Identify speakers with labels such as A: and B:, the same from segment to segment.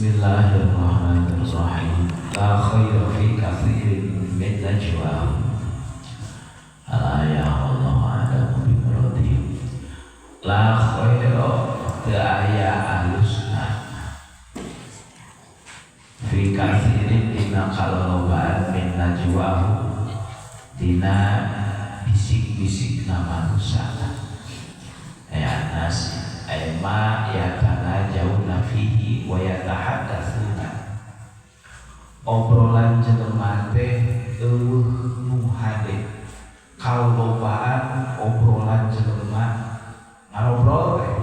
A: Bismillahirrahmanirrahim. La khaira fi katsirin min najwa. Al-ayah wallahu a'lamu bi muradihi. La khaira teu aya alusna fi katsirin dina kalolobaan min najwahu dina bisik-bisikna manusia. Aya nas ay ma yatanajawna fihi wa yatahaddatsuna. Obrolan jelema teh eueuh nu hade. Kalobaan obrolan jelema ngarobrol teh.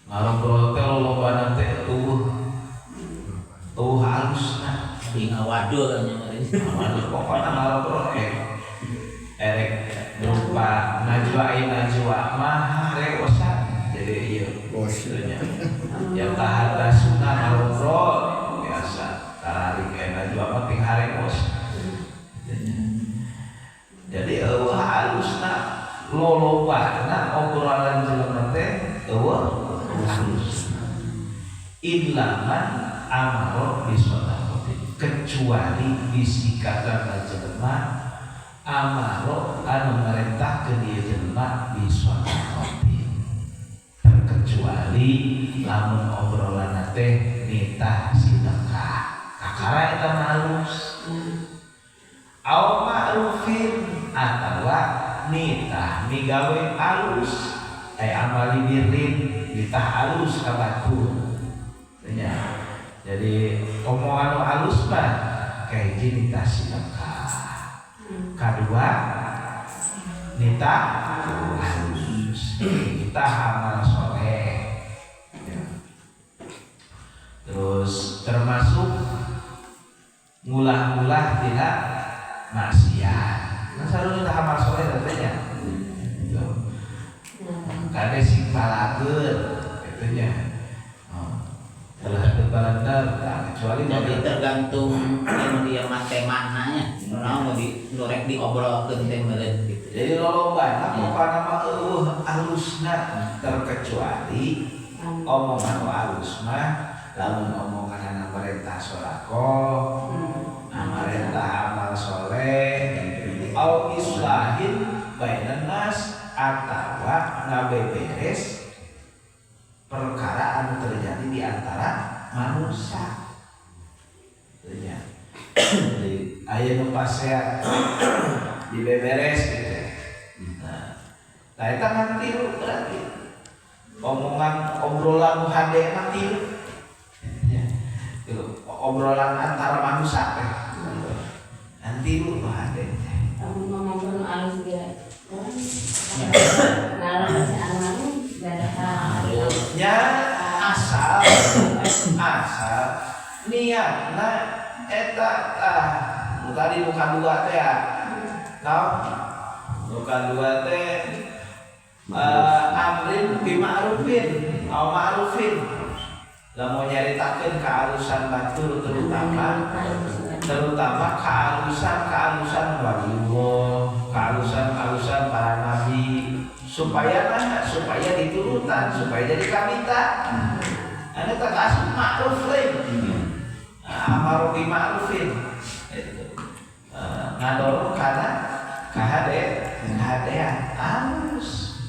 A: Ngarobrol teh lolobana teh eueuh eueuh halusna.
B: Di ngawadul nya meureun.
A: Ngawadul pokona ngarobrol erek berupa najwa ai najwa mah reosan jadi ieu bosnya yang tahadasuna ngarobrol biasa tarik najwa mah ting hareos. Jadi eueuh halusna lolobana obrolan jelema teh eueuh halusna illa man amara bisodaqatin, kecuali bisikatan jelema amaro anu merintahkeun ieu jelema bisodaqatin, terkecuali lamun obrolan teh nitah sedekah kakara eta mah halus au ma'rufin atawa nitah migawe alus ay amali birrin nitah alus ka batur nya. Jadi omongan nu alus mah kahiji nitah sedekah, kadua nitah halus, nitah amal soleh ya. Terus termasuk ngulah-ngulah tidak maksiat. Nah sarua nitah amal soleh tentunya gitu. Kade sing balageun kitu nya. Ulah teu balender, nah, kecuali
B: jadi tergantung anu dia mah temana nya. Naon mau di nu rek diobrolkeun teh meureun gitu.
A: Jadi lolobana pokona mah eueuh alusna terkecuali omongan nu alus mah lamun omongan merintah sedekah, merintah amal soleh, au islahin bainan nas atawa ngabeberes perkara anu terjadi di antara manusia. Ya. Jadi aya nu pasea dibeberes gitu. Nah, nah eta kan tilu berarti omongan obrolan nu hade mah tilu. Ya. Tilu obrolan antara manusia teh. Nanti lu nu hade teh.
C: Lamun ngomong alus ge. Ngaran si anu gadaha.
A: Nya asal asal niatna eta tah nu tadi nu kadua teh ya. Naon? Nu kadua teh amrin bi ma'rufin au ma'rufin. Lamun nyaritakeun kealusan batur terutama terutama kealusan-kealusan waliullah, kealusan-kealusan para nabi supaya nah, supaya diturutan, supaya jadi kabita. Anu teh asup ma'ruf lain. Amaru bi ma'rufin. Itu. Ngadorong kana kahade kahadean alus.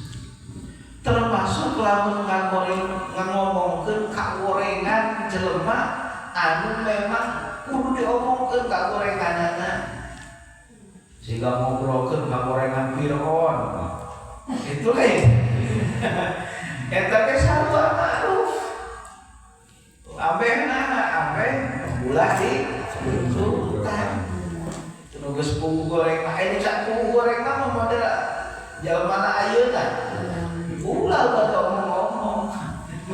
A: Termasuk lamun ngagoreng ngomongkeun kagorengan jelema anu memang kudu diomongkeun kagorenganana. Sehingga ngobrolkeun kagorengan Fir'aun. Itu lain. Eta ge sarua ma'ruf. Ambeh nah, ambeh ulah di turutan. Nu geus pugu goreng mah ini cak pugu goreng mah model jalmana ayeuna. Ulah ulah ngomong-ngomong.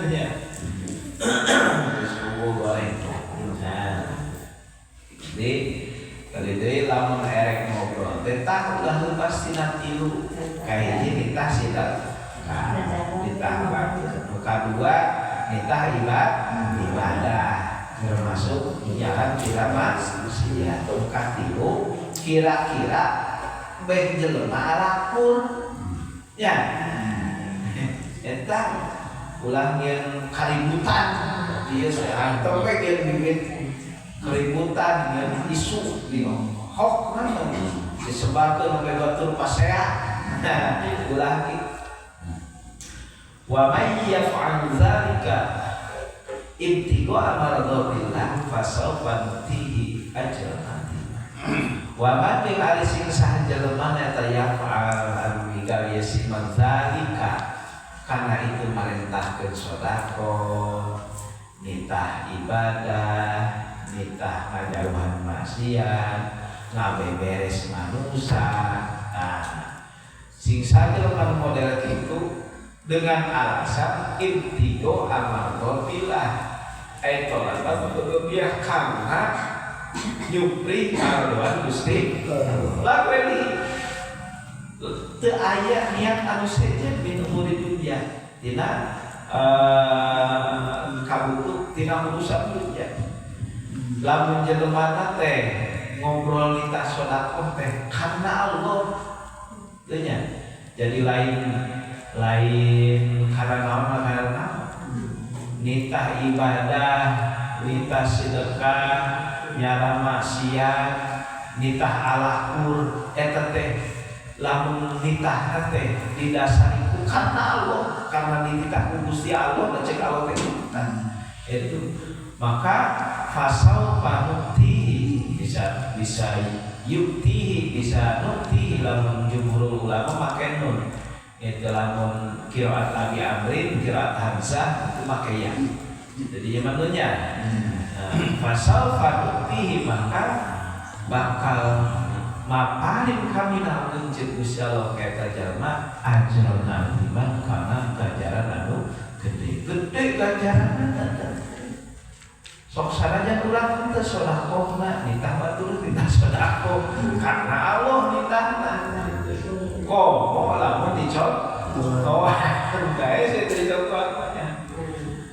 A: Nya. Geus pugu goreng. Nah. Jadi kali deui lamun erek ngobrol teh tah ulah lepas tina tilu. Kahiji nitah sedekah, nitah waktu. Nu kadua nitah ibadah termasuk jalan tidak maksiat. Nu katilu kira-kira beh jelema alakun ya eta Ulah ngieun kaributan ieu saya antep we ngieun bibit keributan ngieun isu di hok na disebarkeun sampai batur pasea. Ulah kitu. Wa may yaf'al dzalika ibtigha'a mardhatillah fasawfa nutihi ajran 'azima. Wa man jeung ari sing saha jelema eta yaf'al anu migawe si man dzalika kana itu marentahkeun sedekah, nitah ibadah, nitah ngajauhan maksiat, ngabeberes manusia. Nah, sing saha jelema model kitu dengan alasan ibtigha'a mardhatillah eta lapan dia karena nyupri karidhoan Gusti Allah. Lalu teu aya niat anu sejen min umuri dunya tina kabutuh tina urusan dunya. Lamun jelema teh ngobrol nitah sedekah teh karena Allah teu nya, jadi lain lain karena naon, karena nitah ibadah, nitah sedekah, nyara maksiat, nitah alakur eta teh lamun nitah teh didasari ku karena Allah, karena dititah ku Gusti Allah da cek Allah teh. Nah, itu maka fasau panuktihi bisa bisa yuktihi bisa nuktihi lamun jumhurul ulama make nun. Itu lamun qiraat Abi Amrin, qiraat Hamzah itu make ya. Jadi zaman nunnya. Nah, fasau fanuktihi maka bakal maparin kami namun cek Gusti Allah ka eta jalma ajran aziman kana ganjaran anu gede-gede ganjaranna. Sok sanajan urang teu sedekahna nitah batur nitah sedekah karena Allah nitahna. Komo lamun dicontohan bae sih dicontohannya.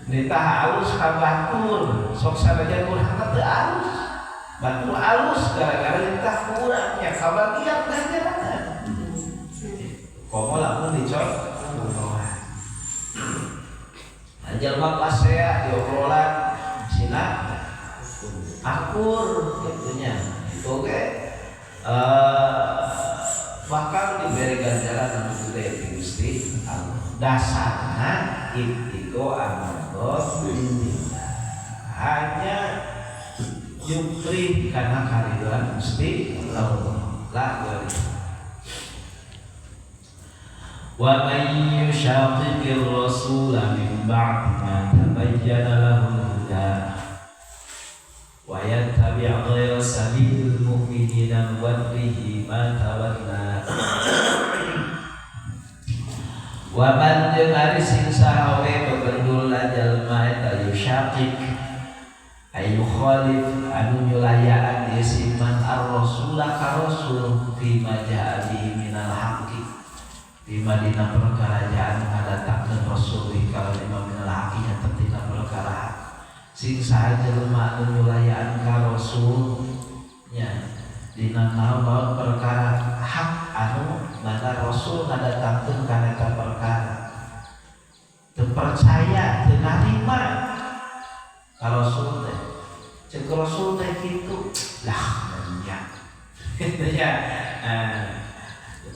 A: Nitah alus ka batur, sok sanajan urang teu alus. Batur alus gara-gara nitah kurang nya kabagian ganjaranna. Komo lamun dicontohan. Jelma pasea diobrolan sina akur gitunya. Itu oke. Bakal diberi ganjaran anu gede ti Gusti Allah. Dasarna ibtigha'a mardhatillah. Hanya nyupri karena karidhoan Gusti Allah. La wali. Wa may yushaqiqir rasula min ba'di ma tabayyana lahul huda wa yattabi' ghayra sabilil mu'minina nuwallihi ma tawalla. Wa man jeung ari sing saha we bebendul jalma eta yushaqiq ayu khalif anu nyulayaan ieu si man ar-rasula ka rasul fi ma jaa bihi minal haqqi bima dina perkara jaan ngadatangkeun rasul kalau lima minal haqqi nya tina perkara hak. Sing saha jelema anu nyulayaan ka rasul nya dina naon-naon perkara hak anu mana rasul ngadatangkeun kana eta perkara teu percaya teu narima ka rasul teh, cek rasul teh kitu lah nya nya.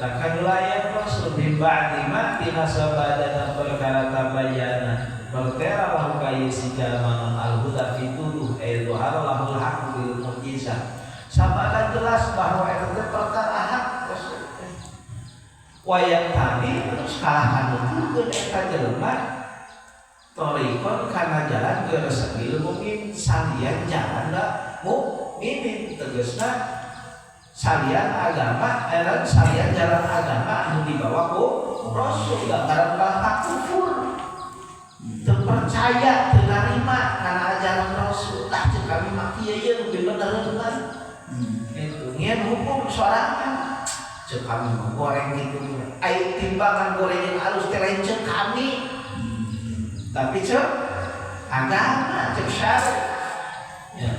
A: Takkan layan rasul min ba'di ma tina sabadana perkara tabayyana bertera lahu ka si jalma non al-huda fituduh ay zuhara lahul haqq bil mukjizah. Sabada jelas bahwa eta teh perkara hak rasul teh. Wayang tadi terus kalah nuturkeun eta jelema torikon kana jalan geus sabil mukmin salian jalan da mukminin tegasna salian agama dan salian jalan agama anu dibawa ku rasul gambaran kalah kufur teu percaya teu narima kana ajaran rasul lah cek kami mah kieu ieu lebih bener mah itu ngieun hukum sorangan cek kami mah goreng gitu ai timbangan goreng yang halus teh lain cek kami tapi cek agama cek syariat ya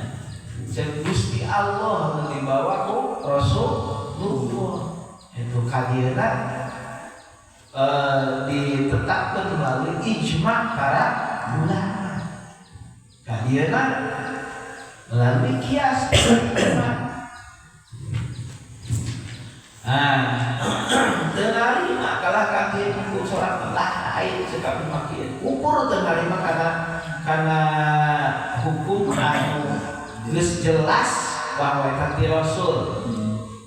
A: cek Gusti Allah nu dibawa ku Rasulullah itu kadieuna ditetapkan melalui ijma para ulama. Kadieuna melalui kias ijma. Teu narima kalah ka ku salat lain cekap makieu. Ukur teu narima kana hukum anu geus jelas bahwa eta ti Rasul.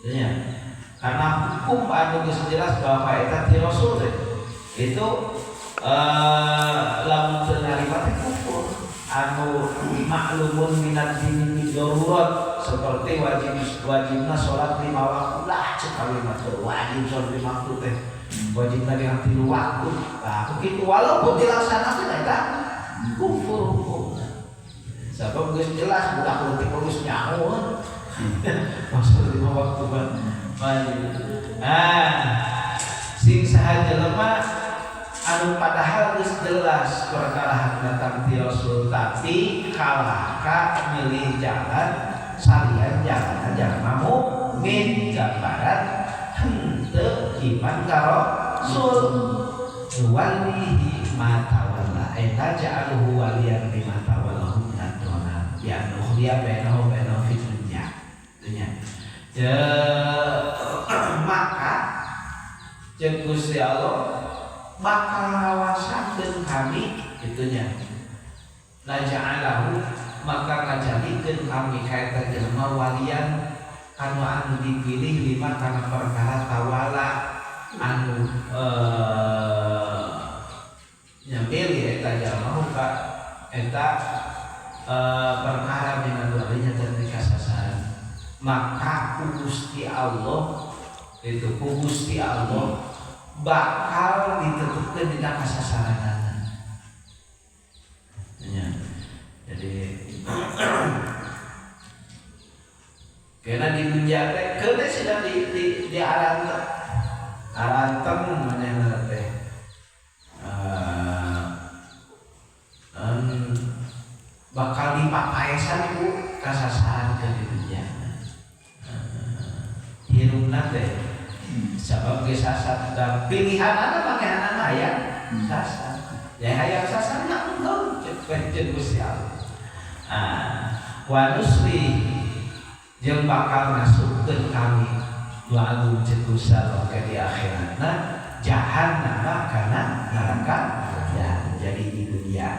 A: Nya. Karena hukum anu geus jelas bahwa eta ti Rasul teh itu lamun teu narima teh kufur. Anu maklumun minad dini bidarurat seperti wajibna salat 5 waktu lah cek kalimat wajib salat 5 waktu teh wajibna di 3 waktu. Nah, begitu walaupun dilaksanakeun eta kufur hukumna. Sabab geus jelas budak leutik geus nyaho. Maksud 5 waktu mah wajib. Sing saha jelema anu padahal geus jelas perkara datang ti Rasul tapi kalah ka milih jalan salian jalan jalma mukmin gambaran henteu iman ka Rasul walihi ma tawalla eta ja'aluhu waliyan lima tawallahu minad dolal ya nukhliya bainahu bainahu fid dunya. Ya, maka jeung Gusti Allah bakal ngawasakeun kami itunya naja'alahu maka ngajadikeun kami ka eta jelema walian kanu anu dipilih lima kana perkara tawala anu nyamilih eta jelema ka eta perkara minadolinya dan dikasasaran maka ku Gusti Allah itu ku Gusti Allah bakal ditetapkan dina kasasaranana. Ya. Jadi karena di dunia teh keuna sida di arantem. Arantem manehna teh. Bakal dipapaesan ku kasasaran ke di dunia. Hirupna teh sabab geus sasar dan pilihanana manehanana hayang sasar. Ya hayang sasar nya engkau cek Gusti Allah. Wa nusri jeung bakal masukkeun kami wa cek Gusti Allah ke di akhiratna jahannam kana neraka ya. Jadi di dunia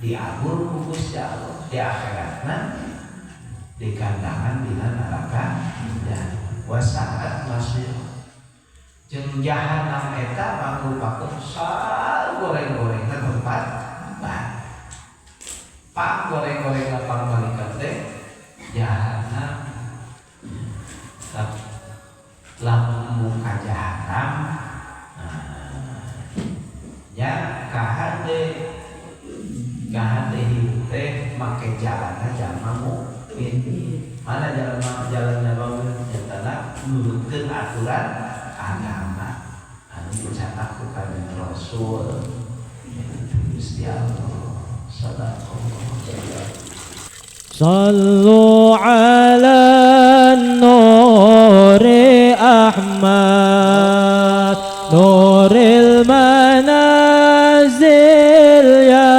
A: diabur ku Gusti Allah, di akhiratna di kandangan dina neraka ya. Wasaat masir jeung jahanam eta mangrupakeun sal goreng-gorengna tempat pak goreng-gorengna pangmalikan teh jahanam. Lamun muka jahanam nya kahade kahade teh make jalanna jalma mukmin. Mana jalan mukmin nyatana nurutkeun aturan agama anu dicatat ku Kanjeng Rasul Gusti Allah sallallahu.
D: Sallu ala nuri Ahmad nuril manazil ya